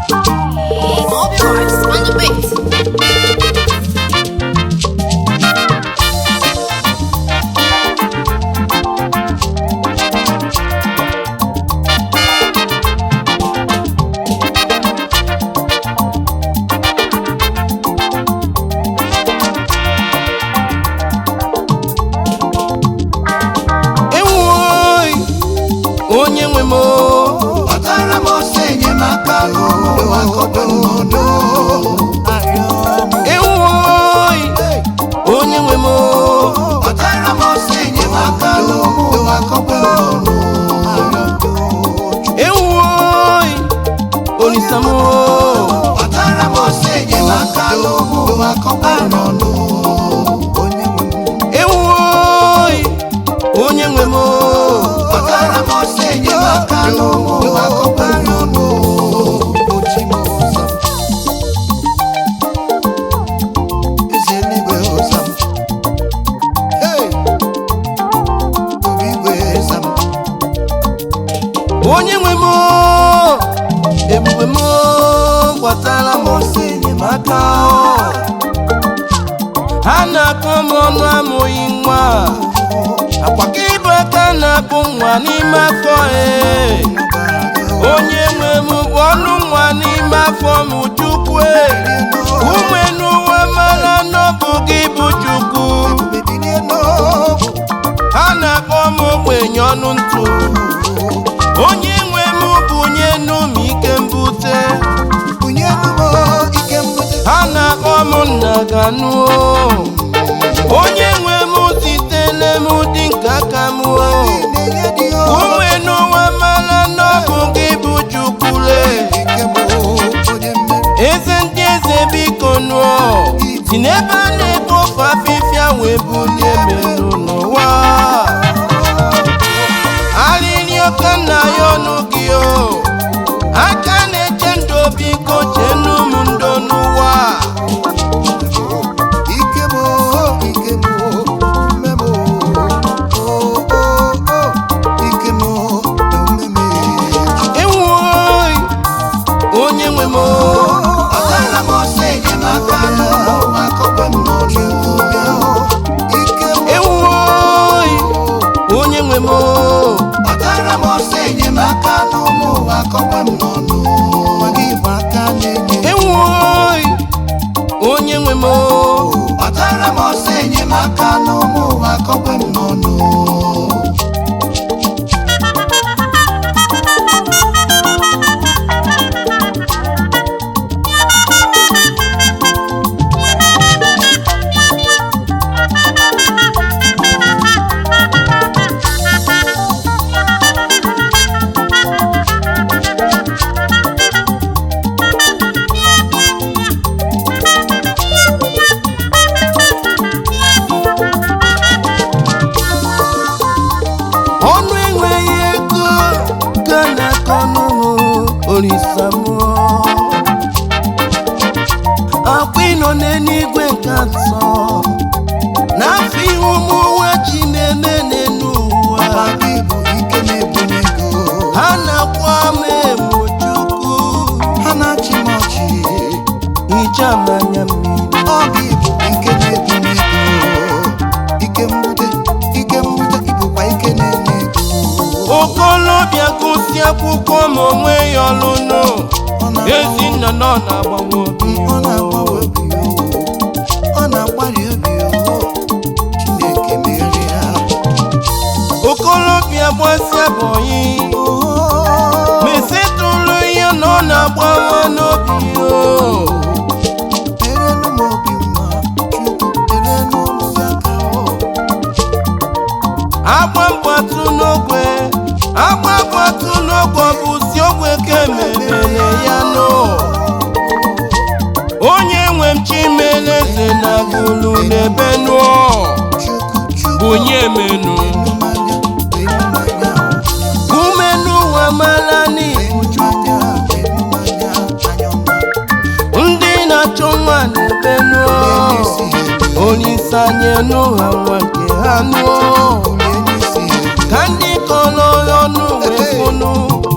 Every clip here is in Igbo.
Obi Vibes on the beat. Enwoi, onye nwe m o. Kpatara m ọsọ enyemaka n'ụwa kọba m n'ọnụ. Enwoi, onye nwe m o. Kpatara m ọsọ enyemaka n'ụwa kọba m n'ọnụ. Enwoi, Olisa m o. Kpatara m ọsọ enyemaka n'ụwa kọba m n'ọnụ. Enwoi, onye nwe m o. Kpatara m ọsọ enyemaka n'ụwa kọba m n'ọnụ. Eze eluigwe ụzọ m. Hey! Obi igwe eze m. Onye nwe m o. Ebube m o, gbatara m ọsọ enyemaka o. Ha na-akọ m ọnụ amụghị nwa, akwa ka ịbụ aka na-akpụ nwa n'ime afọ e. Onye nwe m bụ ọnụ nwa n'ime afọ m, Chukwu e. Ume n'ụwa mara n'ọbụ gị bụ Chukwu. Ha na-akpọ m ogbenye ọnụ ntụ. Onye nwe m bụ onye nụ m ike mbute. Ha na-akpọ m nna ganụ. Onye nwe m zitele m dị nke aka m o. Ume n'ụwa mara n'ọbụ gị bụ Chukwule. Eze ndị eze, biko nụọ, si n'ebe a na-ekpofu afịfịa wee bulie melu n'ụwa. Arịrị ọka nna ya ọnụ gị o, aka na-eche ndụ, biko chenu m ndo n'ụwa. Enwoi, onye nwe m o. Kpatara m ọsọ enyemaka n'ụwa kọba m n'ọnụ. Enwoi, onye nwe m o. Kpatara m ọsọ enyemaka n'ụwa kọba m n'ọnụ. Enwoi, onye nwe m o. Kpatara m ọsọ enyemaka n'ụwa kọba m n'ọnụ. Ọnụ enweghị ego ka na-akọ n'ụmụ Olisa mụọ. Akwa ịnọ n'eluigwe nke atọ n'afọ ihe ụmụ ụwa ji na-eme n'elu ụwa. Ha na-akwa m emo, Chukwu. Ha na-achị m ọchị. Hicha m anya mmiri. Ọ gị bụ ike na-ebunye ego, ike mbute, ike mbute, ịbụkwa ike na-enye ego. Okolobịa gụsi akwụkwọ ma onwe ya ọlụnụ. Ọ na-agbawa Ezinna nọ na-agbawa obi. ọ na-agbawa obi o, ọ na-agbalị obi o, Chineke megharịa. Okolobịa gbasịa bọyị, mesetụlụ ihe na ọ na-agbawa n'obi o. Merenụ m obi mma, Chukwu, merenụ ụmụ gị aka o. Agba mgbatụ n'ogwe, agba mgbatụ n'ogwe, ọ bụ si ogwe ka emebere ya nụ. Onye nwe m, Chimeleze na gụlụ n'ebe nụọ. Chukwu, Chukwu, Bunye menu. lenu m anya, lenu m anya o. Ume n'ụwa mara n'ibu. Lenu m anya, lenu m anya, anya ọma. Ndị na-achọ nwa na-ebe nụọ. Olisa nyenu ha nwa nke ha nụọ. Bulie n'isi elu. Ka ndị kọrọ ọnụ wee fụnụ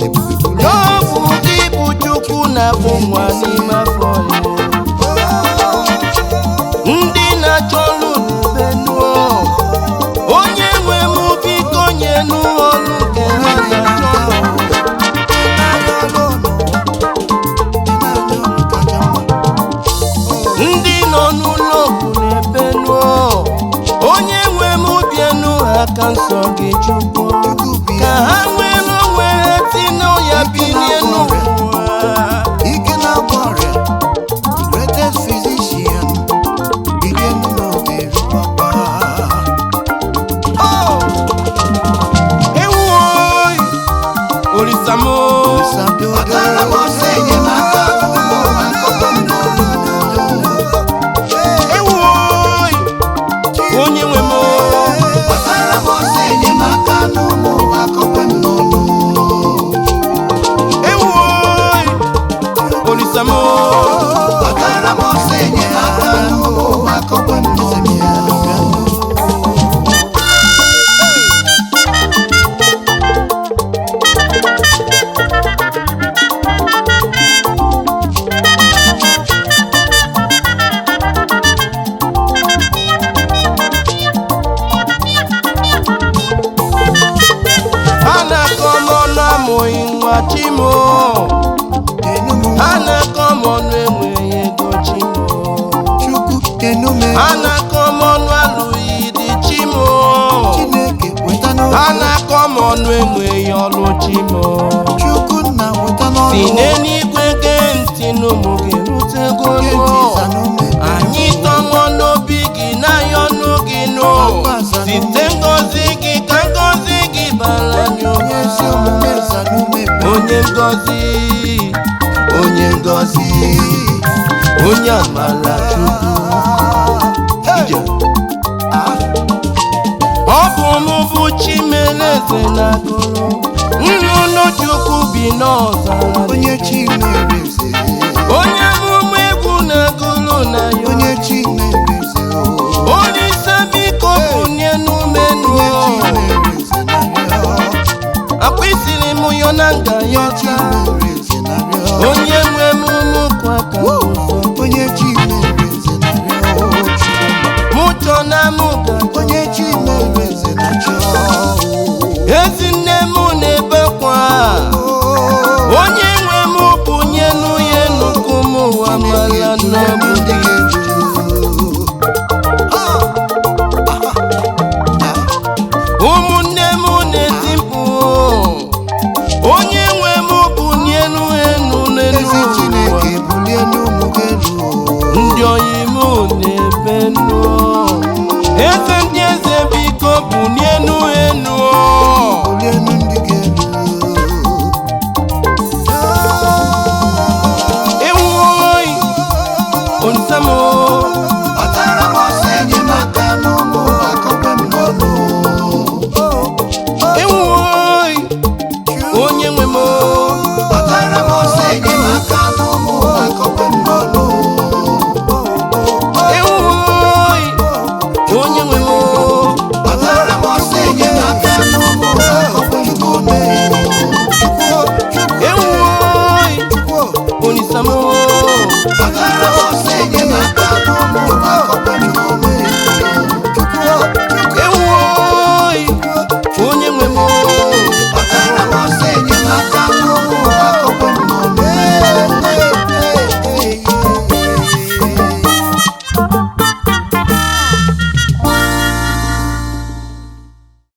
Ebube bulie. n'ọbụ gị bụ Chukwu na-akpụ nwa n'ime afọ ya. Ndị na-achọ ọrụ n'ebe nụọ, onye nwe m biko nyenu ọnụ nke ha na-achọ. Ndị nọ n'ụlọ ọgwụ na-ebe nụọ, onye nwe m bịanụ aka nsọ gị Chukwu, ka ha nwee n'onwe ha tinụ ya bilie n'ụwa. Ike na-agwọ ọrịa, greatest physician, bilie n'oge rukwa. Ewuoi, Olisa m. Gbatara m ọsọ enyemaka n'ụmụ akụkọ m n'ọnụ. Ewuoi, onye nwe m. Gbatara m ọsọ enyemaka n'ụmụ akụkọ m n'ọnụ. Ewuoi, Olisa m. Gbatara m ọsọ enyemaka n'ụmụ akụkọ m n'ọnụ. Ha na-akọ m ọnụ amụghị nwa Chimo. Enu m, Ha na-akọ m ọnụ enweghị ego Chimo. Chukwu, enu m, Ha na-akọ m ọnụ alụghị di Chimo. Chineke weta Ha n'ọnụ. na-akọ m ọnụ enweghị ọlụ Chimo. Chukwu nna weta Si n'ọnụ. n'eluigwe gee ntị n'ụmụ gị rutego Gee ntị nụ. zanụ m. Anyị tọgbọ n'obi gị n'ahịa ọnụ gị nụ. Site ngọzi gị ka ngọzi gị bara anyị Onye ezi ụba. omume zanụ m ekpere. Onye ngọzi, onye ngọzi, onye amara Chukwu. Ije. Ọ bụ mụ bụ Chimeleze na agụrụ nnụnụ Chukwu bi n'ọzara. Onye chi mere eze. Onye amụma egwu na-agụrụ na ya. Onye chi mere eze o. Olisa biko bunye n'umenu. Onye chi mere eze na ya. Akwa isiri m yọ na nga ya Onye chi ọcha. mere